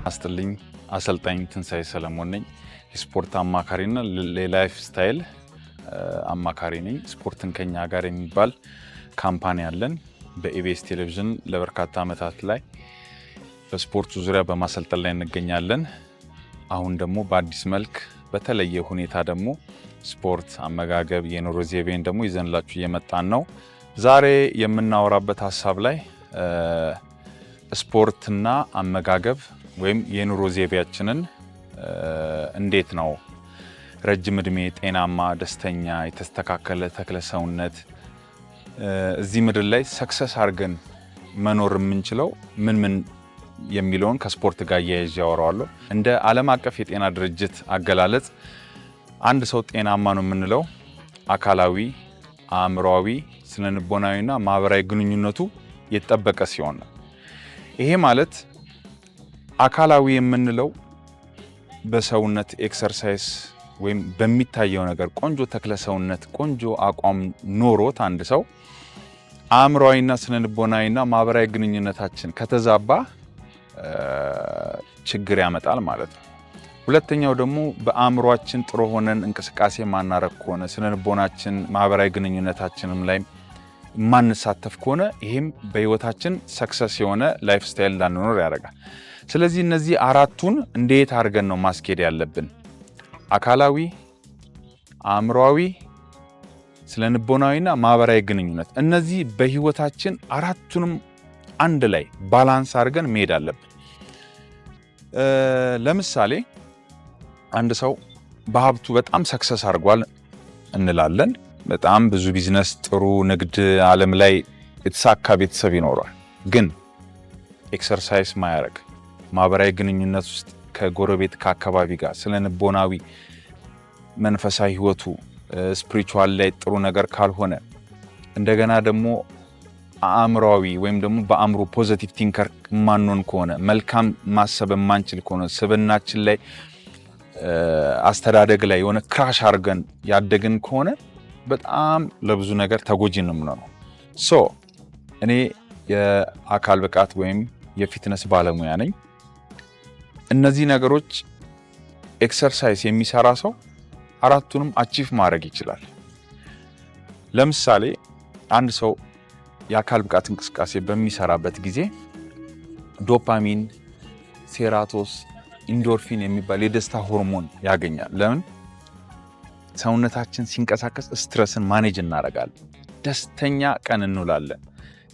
አስጥልኝ አሰልጣኝ ትንሳኤ ሰለሞን ነኝ። የስፖርት አማካሪና የ lifestyle አማካሪ ነኝ። ስፖርትን ከኛ ጋር የሚባል company አለን። በኢቢኤስ ቴሌቪዥን ለበርካታ ዓመታት ላይ በስፖርቱ ዙሪያ በማሰልጠን ላይ እንገኛለን። አሁን ደግሞ በአዲስ መልክ በተለየ ሁኔታ ደግሞ ስፖርት፣ አመጋገብ፣ የኑሮ ዘይቤን ደግሞ ይዘንላችሁ እየመጣን ነው። ዛሬ የምናወራበት ሀሳብ ላይ ስፖርትና አመጋገብ ወይም የኑሮ ዘይቤያችንን እንዴት ነው ረጅም እድሜ፣ ጤናማ፣ ደስተኛ፣ የተስተካከለ ተክለ ሰውነት እዚህ ምድር ላይ success አድርገን መኖር የምንችለው ምን ምን የሚለውን ከስፖርት ጋር እያይዤ ያወራዋለሁ። እንደ ዓለም አቀፍ የጤና ድርጅት አገላለጽ አንድ ሰው ጤናማ ነው የምንለው አካላዊ፣ አእምሯዊ፣ ስነልቦናዊና ማህበራዊ ግንኙነቱ የተጠበቀ ሲሆን ነው። ይሄ ማለት አካላዊ የምንለው በሰውነት exercise ወይም በሚታየው ነገር ቆንጆ ተክለ ሰውነት፣ ቆንጆ አቋም ኖሮት አንድ ሰው አእምሯዊና ስነልቦናዊና ማህበራዊ ግንኙነታችን ከተዛባ ችግር ያመጣል ማለት ነው። ሁለተኛው ደግሞ በአእምሯችን ጥሩ ሆነን እንቅስቃሴ ማናረግ ከሆነ፣ ስነልቦናችን ማህበራዊ ግንኙነታችንም ላይ የማንሳተፍ ከሆነ ይሄም በህይወታችን success የሆነ lifestyle እንዳንኖር ያደርጋል። ስለዚህ እነዚህ አራቱን እንዴት አድርገን ነው ማስኬድ ያለብን? አካላዊ፣ አእምሯዊ፣ ስነልቦናዊና ማህበራዊ ግንኙነት። እነዚህ በህይወታችን አራቱንም አንድ ላይ balance አድርገን መሄድ አለብን። ለምሳሌ አንድ ሰው በሀብቱ በጣም success አድርጓል እንላለን። በጣም ብዙ ቢዝነስ፣ ጥሩ ንግድ ዓለም ላይ የተሳካ ቤተሰብ ይኖረዋል። ግን exercise ማያደርግ፣ ማህበራዊ ግንኙነት ውስጥ ከጎረቤት ከአካባቢ ጋር ስነልቦናዊ መንፈሳዊ ህይወቱ spiritual ላይ ጥሩ ነገር ካልሆነ፣ እንደገና ደግሞ አእምሯዊ ወይም ደግሞ በአእምሮ positive thinker የማንሆን ከሆነ፣ መልካም ማሰብ የማንችል ከሆነ፣ ስብዕናችን ላይ አስተዳደግ ላይ የሆነ crash አድርገን ያደግን ከሆነ በጣም ለብዙ ነገር ተጎጂ ነው የምንሆነው። So እኔ የአካል ብቃት ወይም የ fitness ባለሙያ ነኝ። እነዚህ ነገሮች exercise የሚሰራ ሰው አራቱንም achieve ማድረግ ይችላል። ለምሳሌ አንድ ሰው የአካል ብቃት እንቅስቃሴ በሚሰራበት ጊዜ dopamine፣ serotonin፣ endorphin የሚባል የደስታ ሆርሞን ያገኛል። ለምን? ሰውነታችን ሲንቀሳቀስ stress ን manage እናደርጋለን። ደስተኛ ቀን እንውላለን።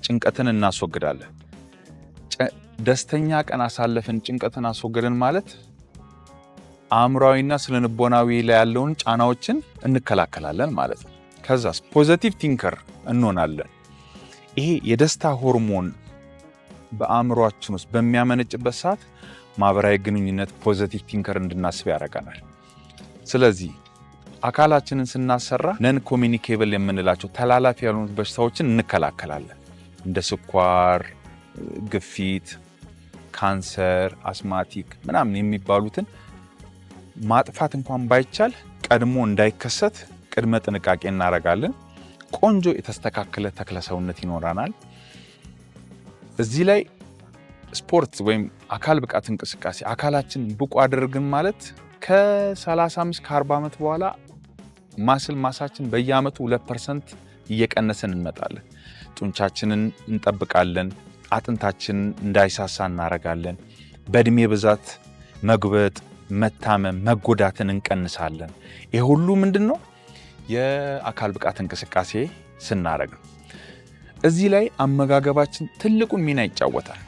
ጭንቀትን እናስወግዳለን። ደስተኛ ቀን አሳለፍን፣ ጭንቀትን አስወገድን ማለት አእምሯዊና ስነልቦናዊ ላይ ያለውን ጫናዎችን እንከላከላለን ማለት ነው። ከዛስ positive thinker እንሆናለን። ይሄ የደስታ ሆርሞን በአእምሯችን ውስጥ በሚያመነጭበት ሰዓት ማህበራዊ ግንኙነት positive thinker እንድናስብ ያደርገናል። ስለዚህ አካላችንን ስናሰራ non communicable የምንላቸው ተላላፊ ያልሆኑ በሽታዎችን እንከላከላለን። እንደ ስኳር፣ ግፊት፣ ካንሰር፣ asthmatic ምናምን የሚባሉትን ማጥፋት እንኳን ባይቻል ቀድሞ እንዳይከሰት ቅድመ ጥንቃቄ እናደርጋለን። ቆንጆ የተስተካከለ ተክለ ሰውነት ይኖረናል። እዚህ ላይ ስፖርት ወይም አካል ብቃት እንቅስቃሴ አካላችን ብቁ አደረግን ማለት ከ35 ከ40 ዓመት በኋላ muscle mass ኣችን በየዓመቱ 2% እየቀነስን እንመጣለን። ጡንቻችንን እንጠብቃለን። አጥንታችንን እንዳይሳሳ እናደርጋለን። በእድሜ ብዛት መጉበጥ፣ መታመም፣ መጎዳትን እንቀንሳለን። ይህ ሁሉ ምንድን ነው? የአካል ብቃት እንቅስቃሴ ስናደርግ ነው። እዚህ ላይ አመጋገባችን ትልቁን ሚና ይጫወታል።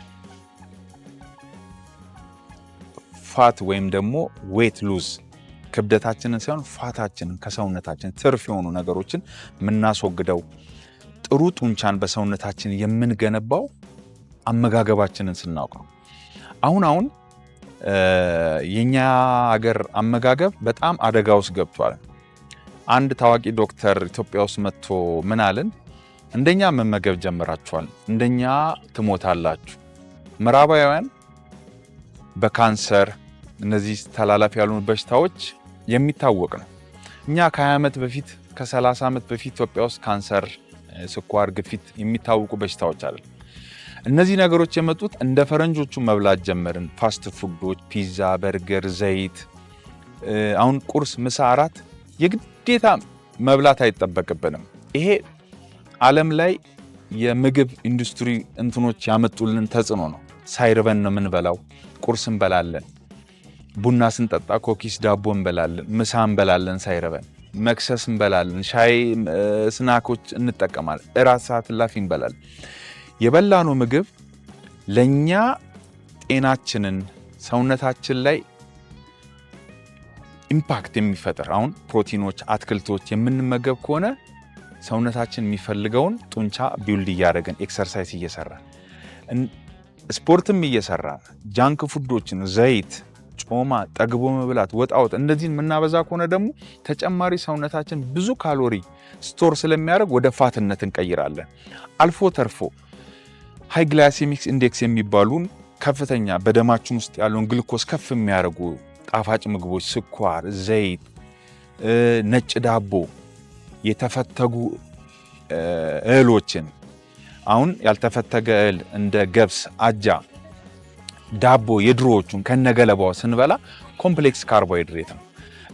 Fat ወይም ደግሞ weight lose ክብደታችንን ሳይሆን fat ኣችንን ከሰውነታችን ትርፍ የሆኑ ነገሮችን የምናስወግደው፣ ጥሩ ጡንቻን በሰውነታችን የምንገነባው አመጋገባችንን ስናውቅ ነው። አሁን አሁን የኛ ሀገር አመጋገብ በጣም አደጋ ውስጥ ገብቷል። አንድ ታዋቂ ዶክተር ኢትዮጵያ ውስጥ መጥቶ ምን አለን? እንደኛ መመገብ ጀምራችኋል፣ እንደኛ ትሞታላችሁ። ምዕራባውያን በካንሰር እነዚህ ተላላፊ ያልሆኑ በሽታዎች የሚታወቅ ነው። እኛ ከ20 ዓመት በፊት፣ ከ30 ዓመት በፊት ኢትዮጵያ ውስጥ ካንሰር፣ ስኳር፣ ግፊት የሚታወቁ በሽታዎች አይደለም። እነዚህ ነገሮች የመጡት እንደ ፈረንጆቹ መብላት ጀመርን። Fast food ኦች፣ ፒዛ፣ በርገር፣ ዘይት። አሁን ቁርስ፣ ምሳ፣ እራት የግዴታ መብላት አይጠበቅብንም። ይሄ ዓለም ላይ የምግብ ኢንዱስትሪ እንትኖች ያመጡልን ተጽዕኖ ነው። ሳይርበን ነው የምንበላው። ቁርስ እንበላለን፣ ቡና ስንጠጣ cookies፣ ዳቦ እንበላለን፣ ምሳ እንበላለን ሳይርበን፣ መክሰስ እንበላለን፣ ሻይ snack ኦች እንጠቀማለን፣ እራት ሰዓት እላፊ እንበላለን። የበላነው ምግብ ለእኛ ጤናችንን ሰውነታችን ላይ impact የሚፈጥር፣ አሁን ፕሮቲኖች፣ አትክልቶች የምንመገብ ከሆነ ሰውነታችን የሚፈልገውን ጡንቻ build እያደረግን፣ exercise እየሰራን፣ ስፖርትም እየሰራን፣ junk food ኦችን፣ ዘይት፣ ጮማ፣ ጠግቦ መብላት፣ ወጣወጥ እንደዚህን የምናበዛ ከሆነ ደግሞ ተጨማሪ ሰውነታችን ብዙ calorie store ስለሚያደርግ ወደ fat ነት እንቀይራለን። አልፎ ተርፎ high glycemic index የሚባሉን፣ ከፍተኛ በደማችን ውስጥ ያለውን ግልኮስ ከፍ የሚያደርጉ ጣፋጭ ምግቦች፣ ስኳር፣ ዘይት፣ ነጭ ዳቦ፣ የተፈተጉ እህሎችን፣ አሁን ያልተፈተገ እህል እንደ ገብስ፣ አጃ፣ ዳቦ የድሮዎቹን ከነገለባው ስንበላ complex carbohydrate ነው።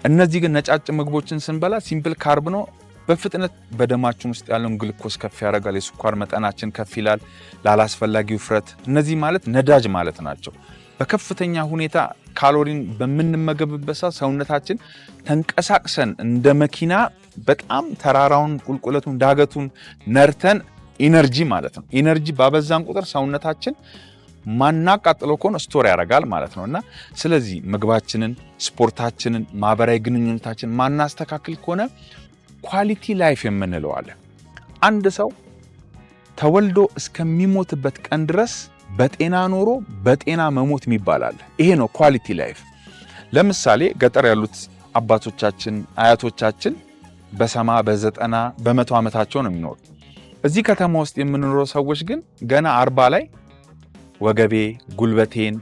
እነዚህ ግን ነጫጭ ምግቦችን ስንበላ simple carb ነው። በፍጥነት በደማችን ውስጥ ያለውን ግልኮስ ከፍ ያደርጋል። የስኳር መጠናችን ከፍ ይላል። ላላስፈላጊ ውፍረት፣ እነዚህ ማለት ነዳጅ ማለት ናቸው። በከፍተኛ ሁኔታ ካሎሪን በምንመገብበት ሰዓት ሰውነታችን ተንቀሳቅሰን እንደ መኪና በጣም ተራራውን፣ ቁልቁለቱን፣ ዳገቱን ነርተን energy ማለት ነው። Energy ባበዛን ቁጥር ሰውነታችን ማናቃጥለው ከሆነ store ያደርጋል ማለት ነው። እና ስለዚህ ምግባችንን፣ ስፖርታችንን፣ ማህበራዊ ግንኙነታችንን ማናስተካክል ከሆነ quality life የምንለው አለ። አንድ ሰው ተወልዶ እስከሚሞትበት ቀን ድረስ በጤና ኖሮ በጤና መሞት የሚባል አለ። ይሄ ነው quality life። ለምሳሌ ገጠር ያሉት አባቶቻችን፣ አያቶቻችን በ80፣ በ90፣ በ100 ዓመታቸው ነው የሚኖሩ። እዚህ ከተማ ውስጥ የምንኖረው ሰዎች ግን ገና 40 ላይ ወገቤ፣ ጉልበቴን፣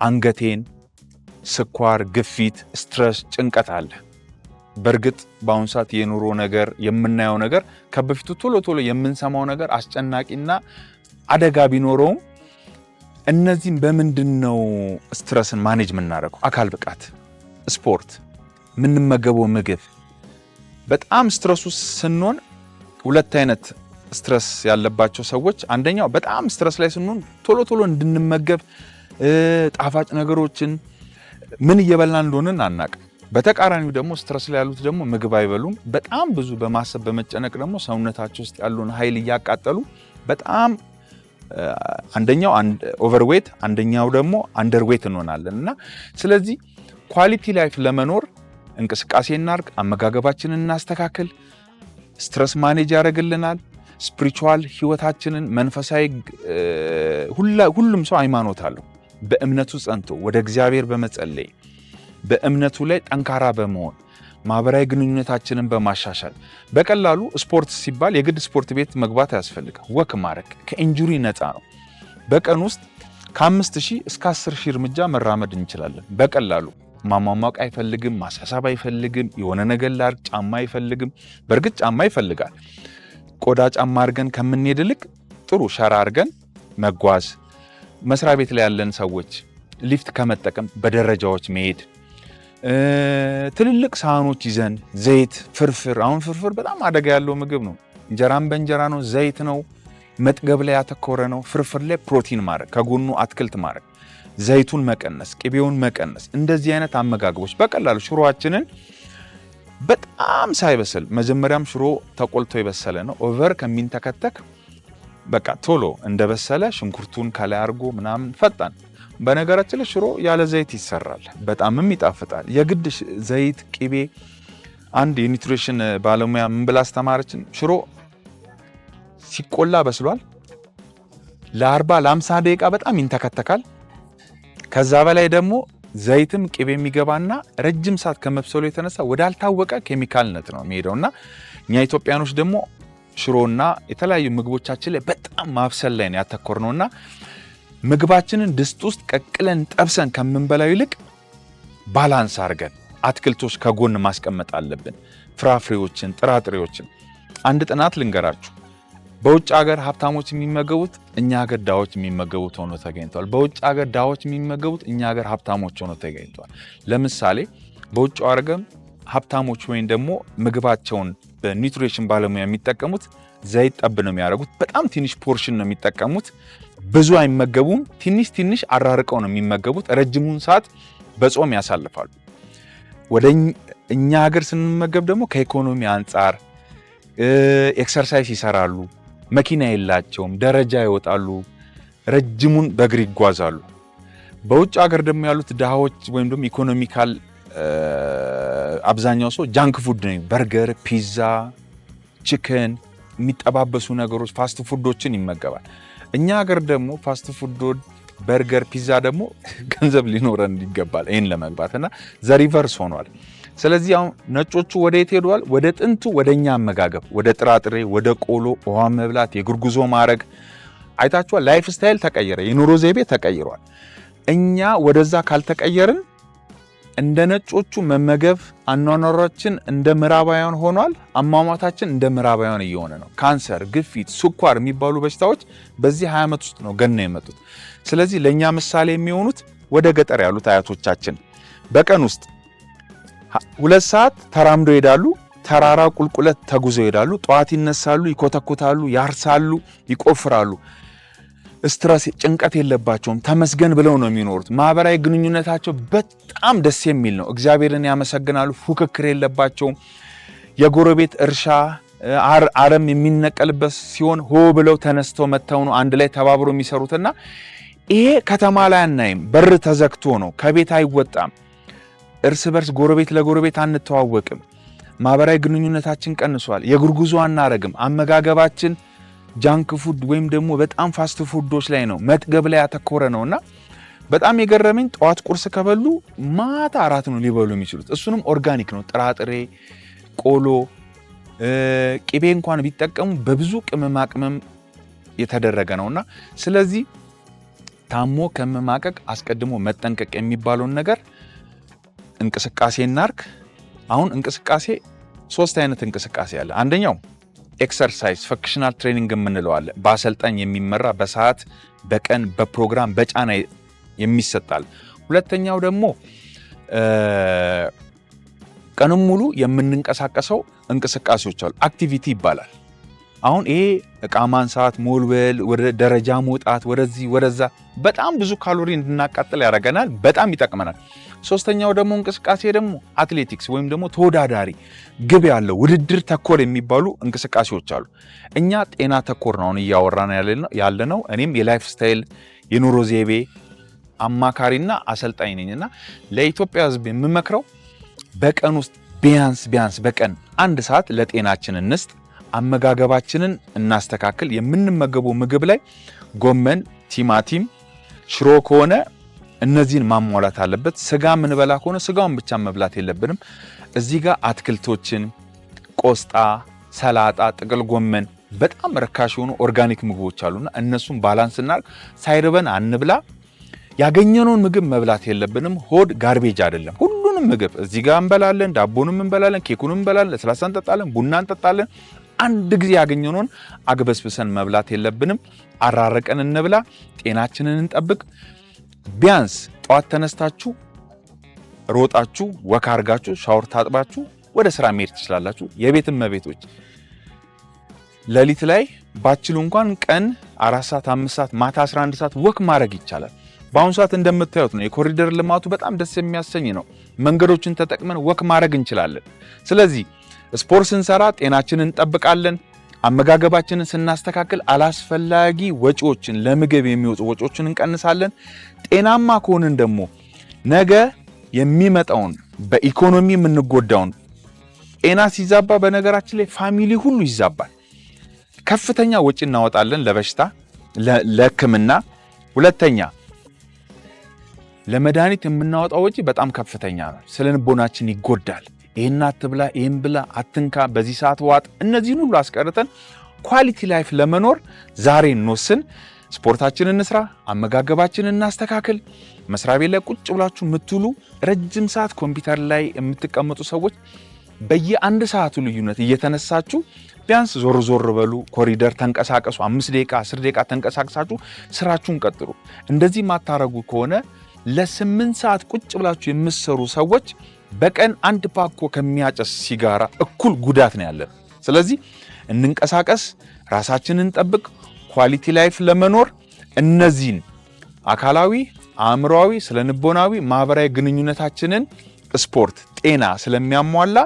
አንገቴን፣ ስኳር፣ ግፊት፣ stress፣ ጭንቀት አለ። በእርግጥ በአሁኑ ሰዓት የኑሮ ነገር፣ የምናየው ነገር፣ ከበፊቱ ቶሎ ቶሎ የምንሰማው ነገር አስጨናቂና አደጋ ቢኖረውም እነዚህም በምንድን ነው stress ን manage የምናደርገው? አካል ብቃት፣ ስፖርት፣ የምንመገበው ምግብ። በጣም stress ውስጥ ስንሆን ሁለት አይነት stress ያለባቸው ሰዎች፣ አንደኛው በጣም stress ላይ ስንሆን ቶሎ ቶሎ እንድንመገብ ጣፋጭ ነገሮችን፣ ምን እየበላን እንደሆንን አናቅም። በተቃራኒው ደግሞ stress ላይ ያሉት ደግሞ ምግብ አይበሉም። በጣም ብዙ በማሰብ በመጨነቅ ደግሞ ሰውነታቸው ውስጥ ያለውን ኃይል እያቃጠሉ በጣም አንደኛው overweight፣ አንደኛው ደግሞ underweight እንሆናለን። እና ስለዚህ quality life ለመኖር እንቅስቃሴ እናርግ፣ አመጋገባችንን እናስተካክል፣ stress manage ያደርግልናል። Spiritual ህይወታችንን፣ መንፈሳዊ፣ ሁሉም ሰው ሃይማኖት አለው። በእምነቱ ጸንቶ ወደ እግዚአብሔር በመጸለይ፣ በእምነቱ ላይ ጠንካራ በመሆን፣ ማህበራዊ ግንኙነታችንን በማሻሻል፣ በቀላሉ ስፖርት ሲባል የግድ ስፖርት ቤት መግባት አያስፈልግም። Walk ማድረግ ከ injury ነፃ ነው። በቀን ውስጥ ከ5,000 እስከ 10,000 እርምጃ መራመድ እንችላለን። በቀላሉ ማሟሟቅ አይፈልግም፣ ማሳሳብ አይፈልግም፣ የሆነ ነገር ላርግ፣ ጫማ አይፈልግም። በእርግጥ ጫማ ይፈልጋል። ቆዳ ጫማ አድርገን ከምንሄድ ይልቅ ጥሩ ሸራ አድርገን መጓዝ፣ መስሪያ ቤት ላይ ያለን ሰዎች ሊፍት ከመጠቀም በደረጃዎች መሄድ፣ ትልልቅ ሳህኖች ይዘን ዘይት፣ ፍርፍር፣ አሁን ፍርፍር በጣም አደጋ ያለው ምግብ ነው። እንጀራም በእንጀራ ነው፣ ዘይት ነው፣ መጥገብ ላይ ያተኮረ ነው። ፍርፍር ላይ ፕሮቲን ማድረግ፣ ከጎኑ አትክልት ማድረግ፣ ዘይቱን መቀነስ፣ ቅቤውን መቀነስ፣ እንደዚህ አይነት አመጋገቦች በቀላሉ ሽሮአችንን በጣም ሳይበስል፣ መጀመሪያም ሽሮ ተቆልቶ የበሰለ ነው። Over ከሚንተከተክ በቃ ቶሎ እንደበሰለ ሽንኩርቱን ከላይ አድርጎ ምናምን ፈጣን። በነገራችን ላይ ሽሮ ያለ ዘይት ይሰራል፣ በጣምም ይጣፍጣል። የግድ ዘይት፣ ቅቤ፣ አንድ የ nutrition ባለሙያ ምን ብላ አስተማረችን? ሽሮ ሲቆላ በስሏል። ለ40 ለ50 ደቂቃ በጣም ይንተከተካል። ከዛ በላይ ደግሞ ዘይትም ቅቤ የሚገባና ረጅም ሰዓት ከመብሰሉ የተነሳ ወዳልታወቀ ኬሚካልነት ነው የሚሄደውና እኛ ኢትዮጵያኖች ደግሞ ሽሮና የተለያዩ ምግቦቻችን ላይ በጣም ማብሰል ላይ ነው ያተኮርነውና ምግባችንን ድስት ውስጥ ቀቅለን ጠብሰን ከምንበላው ይልቅ balance አድርገን አትክልቶች ከጎን ማስቀመጥ አለብን። ፍራፍሬዎችን፣ ጥራጥሬዎችን። አንድ ጥናት ልንገራችሁ። በውጭ ሀገር ሀብታሞች የሚመገቡት እኛ ሀገር ድሃዎች የሚመገቡት ሆኖ ተገኝቷል። በውጭ ሀገር ድሃዎች የሚመገቡት እኛ ሀገር ሀብታሞች ሆኖ ተገኝቷል። ለምሳሌ በውጭ ሀገር ሀብታሞች ወይም ደግሞ ምግባቸውን በ nutrition ባለሙያ የሚጠቀሙት ዘይት ጠብ ነው የሚያደርጉት። በጣም ትንሽ portion ነው የሚጠቀሙት። ብዙ አይመገቡም። ትንሽ ትንሽ አራርቀው ነው የሚመገቡት። ረጅሙን ሰዓት በጾም ያሳልፋሉ። ወደ እኛ ሀገር ስንመገብ ደግሞ ከኢኮኖሚ አንጻር exercise ይሰራሉ። መኪና የላቸውም፣ ደረጃ ይወጣሉ፣ ረጅሙን በእግር ይጓዛሉ። በውጭ ሀገር ደግሞ ያሉት ድሃዎች ወይም ደግሞ economical አብዛኛው ሰው junk food ነው። በርገር፣ ፒዛ፣ chicken የሚጠባበሱ ነገሮች fast food ኦችን ይመገባል። እኛ ሀገር ደግሞ fast food፣ በርገር፣ ፒዛ ደግሞ ገንዘብ ሊኖረን ይገባል ይህን ለመግባት እና the reverse ሆኗል። ስለዚህ አሁን ነጮቹ ወደ የት ሄደዋል? ወደ ጥንቱ ወደ እኛ አመጋገብ፣ ወደ ጥራጥሬ፣ ወደ ቆሎ፣ ውሃ መብላት፣ የእግር ጉዞ ማድረግ አይታችኋል። Lifestyle ተቀየረ፣ የኑሮ ዘይቤ ተቀይሯል። እኛ ወደዛ ካልተቀየርን እንደ ነጮቹ መመገብ አኗኗራችን እንደ ምዕራባውያን ሆኗል። አሟሟታችን እንደ ምዕራባውያን እየሆነ ነው። ካንሰር፣ ግፊት፣ ስኳር የሚባሉ በሽታዎች በዚህ 20 ዓመት ውስጥ ነው ገና የመጡት። ስለዚህ ለእኛ ምሳሌ የሚሆኑት ወደ ገጠር ያሉት አያቶቻችን በቀን ውስጥ 2 ሰዓት ተራምደው ይሄዳሉ። ተራራ ቁልቁለት ተጉዘው ይሄዳሉ። ጠዋት ይነሳሉ፣ ይኮተኩታሉ፣ ያርሳሉ፣ ይቆፍራሉ። Stress ጭንቀት የለባቸውም። ተመስገን ብለው ነው የሚኖሩት። ማህበራዊ ግንኙነታቸው በጣም ደስ የሚል ነው። እግዚአብሔርን ያመሰግናሉ። ፉክክር የለባቸውም። የጎረቤት እርሻ አረም የሚነቀልበት ሲሆን ሆ ብለው ተነስተው መጥተው ነው አንድ ላይ ተባብሮ የሚሰሩትና ይሄ ከተማ ላይ አናይም። በር ተዘግቶ ነው፣ ከቤት አይወጣም። እርስ በርስ ጎረቤት ለጎረቤት አንተዋወቅም። ማህበራዊ ግንኙነታችን ቀንሷል። የእግር ጉዞ አናረግም። አመጋገባችን junk food ወይም ደግሞ በጣም fast food ኦች ላይ ነው፣ መጥገብ ላይ ያተኮረ ነው። እና በጣም የገረመኝ ጠዋት ቁርስ ከበሉ ማታ አራት ነው ሊበሉ የሚችሉት። እሱንም organic ነው፣ ጥራጥሬ፣ ቆሎ፣ ቅቤ እንኳን ቢጠቀሙ በብዙ ቅመማ ቅመም የተደረገ ነው። እና ስለዚህ ታሞ ከመማቀቅ አስቀድሞ መጠንቀቅ የሚባለውን ነገር እንቅስቃሴ እናርግ። አሁን እንቅስቃሴ ሶስት አይነት እንቅስቃሴ አለ። አንደኛው exercise functional training የምንለው አለ። በአሰልጣኝ የሚመራ፣ በሰዓት፣ በቀን፣ በፕሮግራም፣ በጫና የሚሰጣል። ሁለተኛው ደግሞ ቀኑን ሙሉ የምንንቀሳቀሰው እንቅስቃሴዎች አሉ። Activity ይባላል። አሁን ይሄ እቃ ማንሳት፣ መወልወል፣ ወደ ደረጃ መውጣት፣ ወደዚህ ወደዛ በጣም ብዙ ካሎሪ እንድናቃጥል ያደርገናል። በጣም ይጠቅመናል። ሶስተኛው ደግሞ እንቅስቃሴ ደግሞ አትሌቲክስ ወይም ደግሞ ተወዳዳሪ ግብ ያለው ውድድር ተኮር የሚባሉ እንቅስቃሴዎች አሉ። እኛ ጤና ተኮር ነው አሁን እያወራን ያለነው። እኔም የ lifestyle የኑሮ ዘይቤ አማካሪና አሰልጣኝ ነኝና ለኢትዮጵያ ሕዝብ የምመክረው በቀን ውስጥ ቢያንስ ቢያንስ በቀን 1 ሰዓት ለጤናችን እንስጥ። አመጋገባችንን እናስተካክል። የምንመገበው ምግብ ላይ ጎመን፣ ቲማቲም፣ ሽሮ ከሆነ እነዚህን ማሟላት አለበት። ስጋ የምንበላ ከሆነ ስጋውን ብቻ መብላት የለብንም። እዚህ ጋር አትክልቶችን፣ ቆስጣ፣ ሰላጣ፣ ጥቅል ጎመን፣ በጣም ርካሽ የሆኑ organic ምግቦች አሉና እነሱን balance እናድርግ። ሳይርበን አንብላ። ያገኘነውን ምግብ መብላት የለብንም። ሆድ garbage አይደለም። ሁሉንም ምግብ እዚህ ጋር እንበላለን፣ ዳቦንም እንበላለን፣ ኬኩንም እንበላለን፣ ለስላሳ እንጠጣለን፣ ቡና እንጠጣለን። አንድ ጊዜ ያገኘነውን አግበስብሰን መብላት የለብንም። አራርቀን እንብላ፣ ጤናችንን እንጠብቅ። ቢያንስ ጠዋት ተነስታችሁ ሮጣችሁ walk አርጋችሁ ሻወር ታጥባችሁ ወደ ስራ መሄድ ትችላላችሁ። የቤት እመቤቶች ሌሊት ላይ ባትችሉ እንኳን ቀን 4 ሰዓት፣ 5 ሰዓት፣ ማታ 11 ሰዓት walk ማድረግ ይቻላል። በአሁኑ ሰዓት እንደምታዩት ነው። የኮሪደር ልማቱ በጣም ደስ የሚያሰኝ ነው። መንገዶችን ተጠቅመን walk ማድረግ እንችላለን። ስለዚህ ስፖርት ስንሰራ ጤናችንን እንጠብቃለን። አመጋገባችንን ስናስተካክል አላስፈላጊ ወጪዎችን፣ ለምግብ የሚወጡ ወጪዎችን እንቀንሳለን። ጤናማ ከሆንን ደግሞ ነገ የሚመጣውን በኢኮኖሚ የምንጎዳውን፣ ጤና ሲዛባ በነገራችን ላይ family ሁሉ ይዛባል። ከፍተኛ ወጪ እናወጣለን ለበሽታ፣ ለሕክምና። ሁለተኛ ለመድኃኒት የምናወጣው ወጪ በጣም ከፍተኛ ነው። ስነ ልቦናችን ይጎዳል። ይህን አትብላ፣ ይህን ብላ፣ አትንካ፣ በዚህ ሰዓት ዋጥ። እነዚህን ሁሉ አስቀርተን quality life ለመኖር ዛሬ እንወስን። ስፖርታችንን እንስራ፣ አመጋገባችንን እናስተካክል። መስሪያ ቤት ላይ ቁጭ ብላችሁ የምትውሉ፣ ረጅም ሰዓት ኮምፒውተር ላይ የምትቀመጡ ሰዎች በየአንድ ሰዓቱ ልዩነት እየተነሳችሁ ቢያንስ ዞር ዞር በሉ፣ ኮሪደር ተንቀሳቀሱ። 5 ደቂቃ፣ 10 ደቂቃ ተንቀሳቅሳችሁ ስራችሁን ቀጥሉ። እንደዚህ ማታረጉ ከሆነ ለ8 ሰዓት ቁጭ ብላችሁ የምትሰሩ ሰዎች በቀን አንድ ፓኮ ከሚያጨስ ሲጋራ እኩል ጉዳት ነው ያለን። ስለዚህ እንንቀሳቀስ፣ ራሳችንን እንጠብቅ፣ quality life ለመኖር እነዚህን አካላዊ፣ አእምሯዊ፣ ስነልቦናዊ፣ ማህበራዊ ግንኙነታችንን ስፖርት፣ ጤና ስለሚያሟላ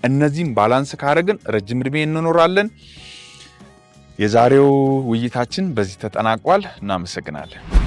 እነዚህን balance ካደረግን ረጅም ዕድሜ እንኖራለን። የዛሬው ውይይታችን በዚህ ተጠናቋል። እናመሰግናለን።